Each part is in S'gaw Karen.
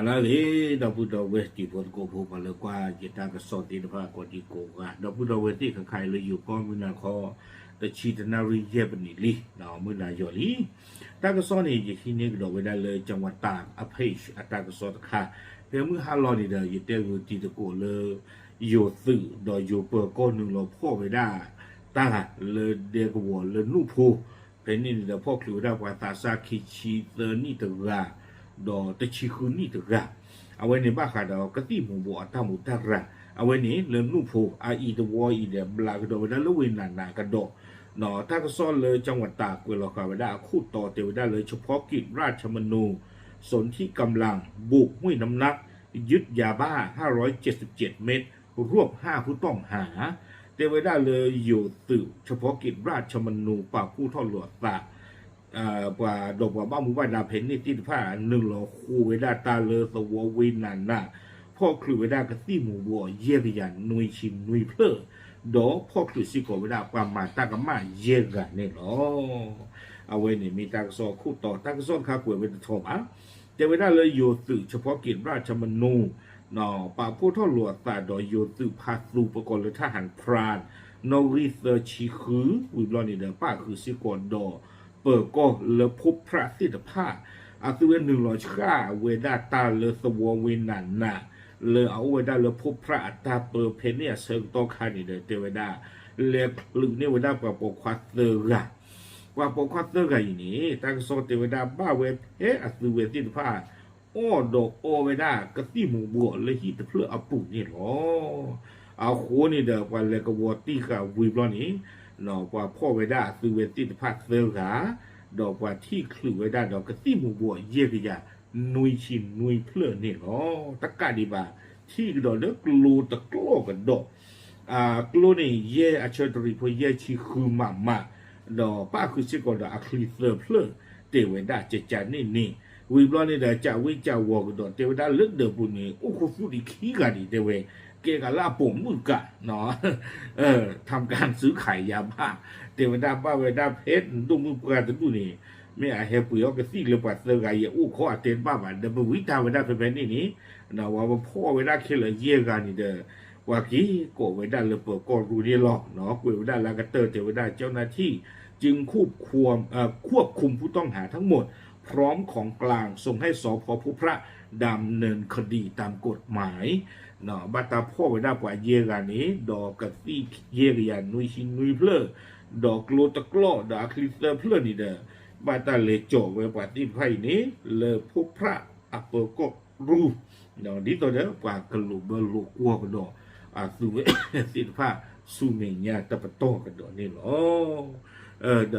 လၢအဂ့ၤ ဒီပုၢ်ဒီဝဲၢ်တံၤဖိသကိးဖိ ပှၤလၢကွၢ်ယတၢ်ကစီၣ်သ့ၣ်တဖၣ်ကိးဒံကိးဂၤ ဒီပုၢ်ဒီဝဲၢ်သ့ၣ်ခဲခါအံၤလၢယိၤကီၢ်မုၢ်နၤခီ တဆံတနၣ်ရံၣ်ယဲၢ်ပနံးလံ မုၢ်နၤယီၤလံ. တၢ်ကစီၣ်န့ၣ် ယဟံးန့ၢ်ကဒီးဝဲဒၣ်လၢ ကၠၣ်ဝးတၢ်အ page အတၢ်ကစီၣ်တခါ ဖဲမုၢ်ဟါလီၤန့ၣ်ဒီး ယတဲဂုာ်တံၤသကိးလၢ ယိၤသုးဒီးယိၤပၢၤကီၢ်နုာ်လီၤဖီၣ်ဝဲဒၣ်တၢ်ဂၤလၢဒဲကဝီၤလၢနူၢ်ဖိ ဖဲန့ၣ်န့ၣ်ဒီး ဖီၣ်ချုးဝဲဒၣ်ပှၤသးစၢ်ခံဆံသၢနံၣ်တဂၤ ဒီးတဆံဃုနံၣ်တဂၤ အဝဲန့ၣ်ဘၣ်ဃးဒီးကသံၣ်မူၤဘှီးအတၢ်မူးတၢ်ရၤ အဝဲန့ၣ်လၢနူၢ်ဖိအအံၤတဝီအံၤဒီး ဘျးကဒီးဝဲဒၣ်လၢဝ့ၢ်နးနးကဒီး တၢ်ကစီၣ်လၢကၠၣ်ဝးတၢ်ကွဲးလီၤဃာ်ဝဲဒၣ်အခိၣ်တီတဲဝဲဒၣ်လၢ เฉพาะกิจราชธรรมนูญ สนธิกำลังบุกห้วยน้ำหนัก ยึดยาบ้าห้าร้อยเจ็ดสิบเจ็ดเม็ด รวบห้าผู้ต้องหา တဲဝဲဒၣ်လၢယိၤသုး เฉพาะกิจราชธรรมนูญ ပာ်ဖှိၣ်ထီၣ်လိာ်အသး ပှၤဒီးပှၤဘၣ်မူဘၣ်ဒါဖဲန့ၣ်သ့ၣ်တဖၣ် နုာ်လီၤဃုာ်ဝဲဒၣ်တၢ်လၢသဝီဝ့ၢ်နးနး ဖီၣ်ချုးဝဲဒၣ်ကသံၣ်မူၤဘှီးယဲၢ်ကယၤနွံဆံနွံဖျၢၣ် ဒီးဖီၣ်ချုးစ့ၢ်ကီးဝဲဒၣ်ပှၤမၤတၢ်ကမၣ်ယဲၢ်ဂၤန့ၣ်လီၤ. အဝဲန့ၣ်မ့ၢ်တၢ်ကစီၣ်အခိၣ်တီ တၢ်ကစီၣ်တခါကွဲးဝဲတထီဘၣ် တဲဝဲဒၣ်လၢယိၤသုး เฉพาะกิจราชธรรมนูญ ပာ်ဖှိၣ်ထီၣ်လိာ်အသးဒီးယိၤသုးဖါသူ ပကိးလၢ ทหารพราน နီၣ်ဂံၢ်သၢဆံဃု ဝံၤဘျီန့ၣ်ဒီး ပၣ်ဃုာ်စ့ၢ်ကီးဒီးပၢၤကီၢ်လၢဖိဖြၣ်သ့ၣ်တဖၣ် အသုဝဲနုာ်လီၤဆှၣ်ဝဲဒၣ်တၢ်လၢသဝီဝ့ၢ်နးနး လၢအအိၣ်ဝဲဒၣ်လၢဖိဖြၣ်အတၢ်ပၢဖဲန့ၣ်အဆၢကတီၢ်ခါန့ၣ်ဒီး တဲဝဲဒၣ် လဲၤချုးန့ၢ်ဝဲဒၣ်ပှၤပိာ်ခွါသၢဂၤ ပှၤပိာ်ခွါသၢဂၤအံၤန့ၣ် တၢ်ကစီၣ်တဲဝဲဒၣ်ဘၣ်ဝဲဖဲအသုဝဲသ့ၣ်တဖၣ် အီၣ်ဒီးအီဝဲဒၣ်ကသံၣ်မူၤဘှီးလၢဟံၣ်တဖျၢၣ်အပူၤန့ၣ်လီၤ. အဃိန့ၣ်ဒီး ပှၤလဲၤကဝီၤတံၢ်ဃာ်ဝံၤဘျီန့ၣ် ပှၤဖီၣ်ဝဲဒၣ်အသုဝဲသ့ၣ်တဖၣ်သၢဂၤ ဒီးပှၤထံၣ်ချုးဝဲဒၣ်ဒီးကသံၣ်မူၤဘှီးယဲၢ်ကယၤနွံဆံနွံဖျၢၣ်န့ၣ်လီၤ. တကးဒံးဘၣ် ထံၣ်ကဒီးလၢကျိတကျီၢ်ကဒီး ကျိန့ၣ် ယဲၢ်အဆၢတရံးဖိယဲၢ်ဆံဃုမးမး ဒီးပၣ်ဃုာ်စ့ၢ်ကီးဒီးအချံသၢဖျၢၣ် တဲဝဲဒၣ်ကကန့ၣ်န့ၣ် ဝံၤဘျီန့ၣ်ဒီး ကးဝ့ကးဝီၤကဒီး တဲဝဲဒၣ်လၢဒၢးပူၤန့ၣ် အိၣ်ခိးသူဒံးခံဂၤဒံး တဲဝဲ ကဲဂၤလၢအပိာ်မုၣ်ကး ทำการซื้อขายยาบ้า တဲဝဲဒၣ်ဘၣ်ဝဲဒၣ်ဖဲဒိၣ်မုၣ်ပှၢ်တဒူၣ်န့ၣ် မ့ၢ်အဟဲပှ့ၤအီၣ်ကသံၣ်လၢပှၤသၢဂၤယဲၢ်အိၣ်ခိးအတဲတဘၣ်ဘၣ် ဒီးပဝံတၢ်ဝဲဒၣ်ဖဲဖဲန့ၣ်န့ၣ် ပှၤဖီၣ်ဝဲဒၣ်ခဲလၢာ်ယဲၢ်ဂၤန့ၣ်ဒီး ပှၤက့ၤကိးဝဲဒၣ်လၢပၢၤကီၢ်ရူၢ်န့ၣ်လီၤ. ကွဲးဝဲဒၣ်လၢအကတၢၢ်တဲဝဲဒၣ် เจ้าหน้าที่จึงควบคุม ควบคุมผู้ต้องหาทั้งหมด พร้อมของกลางส่งให้ สภ.พบพระ ดำเนินคดีตามกฎหมาย ဘၣ်တၢ်ဖီၣ်ဝဲဒၣ်ပှၤယဲၢ်ဂၤန့ၣ် ဒီးကသံၣ်ယဲၢ်ကယၤနွံဆံနွံဖျၢၣ် ဒီးကျိတကျီၢ် ဒီးအချံသၢဖျၢၣ်န့ၣ်ဒီး ဘၣ်တၢ်လဲၤကၠီာ်ဝဲပှၤသ့ၣ်တဖၣ်အံၤန့ၣ် လၢဖိဖြၣ်အပၢၤကီၢ်ရူၢ် ဒ်သိးဒီးပှၤကလိာ်ဘၢလိာ်ကွီၢ်ကဒီး အသုဝဲသ့ၣ်တဖၣ်ဆူမဲာ်ညါတပတီၢ်ကဒီးန့ၣ်လီ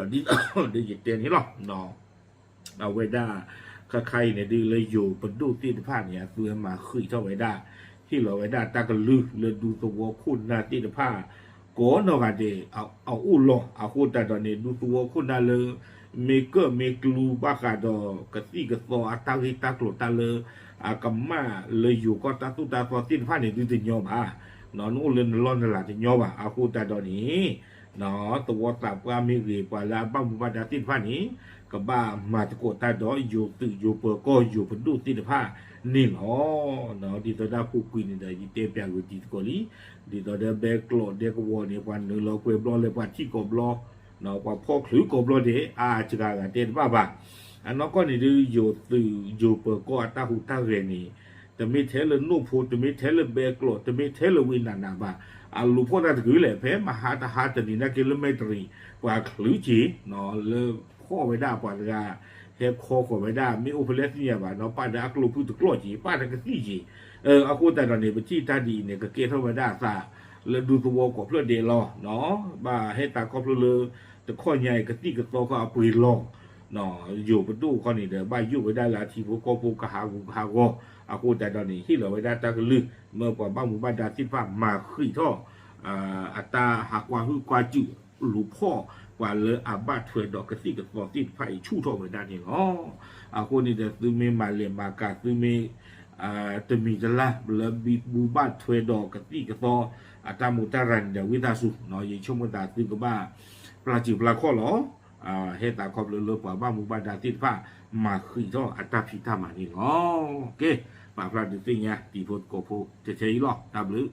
ၤ. ဒီးဒ်သိးဒီးယတဲန့ၣ်လီၤ. အဝဲဒၣ် ခါခါအံၤန့ၣ်ဒ်လၢယိၤပဒိၣ်သ့ၣ်တဖၣ်န့ၣ် အသုဝဲမၤဃံးထီၣ်ဝဲဒၣ် ဟ့ၣ်လီၤဝဲဒၣ်တၢ်ကလုၢ်လၢဒူသဝီခိၣ်နၢ်သ့ၣ်တဖၣ် ကိးနီၢ်ဂၤဒဲး အအိၣ်လီၤ. အဃိသတးဒီးန့ၣ် ဒူသဝီခိၣ်နၢ်လၢ မ့ၢ်ကၢၣ်မ့ၢ်ကျူဘၣ်ဃးဒီးကသံၣ်ကသီအတၢ်ဂ့ၢ်တၢ်ကျိၤတၢ်လၢ အကမၣ်လၢယိၤကီၢ်တၢ်သိၣ်တၢ်သီသ့ၣ်တဖၣ်န့ၣ် ဒုးတညီဘၣ်. နအိၣ်လၢနလီၢ်နလၤတညီဘၣ်. အဃိသတးဒီးန့ၣ် သဝီသးပှၢ်မ့ၢ်ဂ့ၤ ပှၤလၢအဘၣ်မူဘၣ်ဒါသ့ၣ်တဖၣ်န့ၣ် ကဘၣ်မၤသကိးတၢ်ဒီးယိၤသုးယိၤပၢၤကီၢ်ယိၤပဒိၣ်သ့ၣ်တဖၣ်န့ၣ်လီၤ. ဒ်သိးဒၣ်ပူၤကွံာ်န့ၣ်ဒီး ယတဲပျးဂ့ၤတံၤသကိးလံ. ဒ်သိးဒီးဘဲကျိးဒဲကဝီၤန့ၣ် ပှၤနုာ်လီၤကွဲးဘျီလၢပှၤထံၣ်ကိးဘျီ ပှၤဖီၣ်ချုးကိးဘျီဒဲး အါစှၤဂၤတဲတဘၣ်ဘၣ်. အနီၢ်ကီၢ်န့ၣ်ဒုး ယိၤသုးယိၤပၢၤကီၢ်အတၢ်ဟူးတၢ်ဂဲၤန့ၣ် တမ့ၢ်ထဲလၢနိၣ်ဖိ တမ့ၢ်ထဲလၢဘဲကျိး တမ့ၢ်ထဲလၢဝ့ၢ်နးနးဘၣ်. အလူၤဖီၣ်တၢ်တကုာ်လဲၣ် ဖဲမဟါတဟါတနံၤနာ်က့လၢမဲၣ်တရံး ပှၤချုးက့ၤ လၢဖီၣ်ဝဲဒၣ်ပှၤတဂၤ ဟဲခီဃီၤဝဲဒၣ် မ့ၢ်အိၣ်ဖဲလဲၣ်သ့ၣ်ညါဘၣ်နီၤ ပာ်ဒီးအကျိဖုၣ်တကျိးက့ၤ ပာ်ဒီးကသံၣ်က့ၤ. အဃိသတးဒီးန့ၣ် ပထံၣ်တၢ်ဒ်အံၤန့ၣ် ကကဲထီၣ်ဝဲဒၣ်အသး လၢဒူသဝီကိးဖျၢၣ်ဒဲးလီၤ. ဘၣ်ဟဲသးခီဖျိလၢ တခီညါအံၤ ကသံၣ်ကသီခီအပှ့ၤလီၤ ယိၤပဒိၣ်ခီန့ၣ်ဒီး ဘၣ်ယိၣ်ဝဲဒၣ်လၢအထံဖိကီၢ်ဖိကဟးဂူာ်ကဟးဂီၤ. အဃိသတးဒီးန့ၣ် ဟ့ၣ်လီၤဝဲဒၣ်တၢ်ကလုၢ် မ့ၢ်ပှၤဘၣ်မူဘၣ်ဒါသ့ၣ်တဖၣ်မၤဃံးထီၣ် အတၢ်ဟးကွၢ်ဟုၣ်ကွၢ်စူၣ် လူၤဖီၣ် ပှၤလၢအဘၣ်ထွဲဒီးကသံၣ်ကသီသ့ၣ်တဖၣ်အံၤ ဆူၣ်ထီၣ်ဝဲဒၣ်န့ၣ်လီၤ. အဃိန့ၣ်ဒီး သုမ့ၢ်မၤလဲၤမၤကၤ သုမ့ၢ် တမံၤတလၢ် လၢဘံဘူဘၣ်ထွဲဒီးကသံၣ်ကသီ အတၢ်မူးတၢ်ရၤန့ၣ်ဒီး ဝံသးစူၤ ယဆိကမိၣ်သးသုကဘၣ် ပျၢ်စူၤပျၢ်ခီၣ်လီၤ. ဟဲသးခီဖျိလၢပှၤဘၣ်မူဘၣ်ဒါသ့ၣ်တဖၣ် မၤဃံးထီၣ်အတၢ်ဖံးတၢ်မၤန့ၣ်လီၤ. ကဲ ပာ်ဖျါဒုးသ့ၣ်ညါတံၤဖိသကိးဖိထဲထဲအံၤလီၤ. တၢ်ဘျုး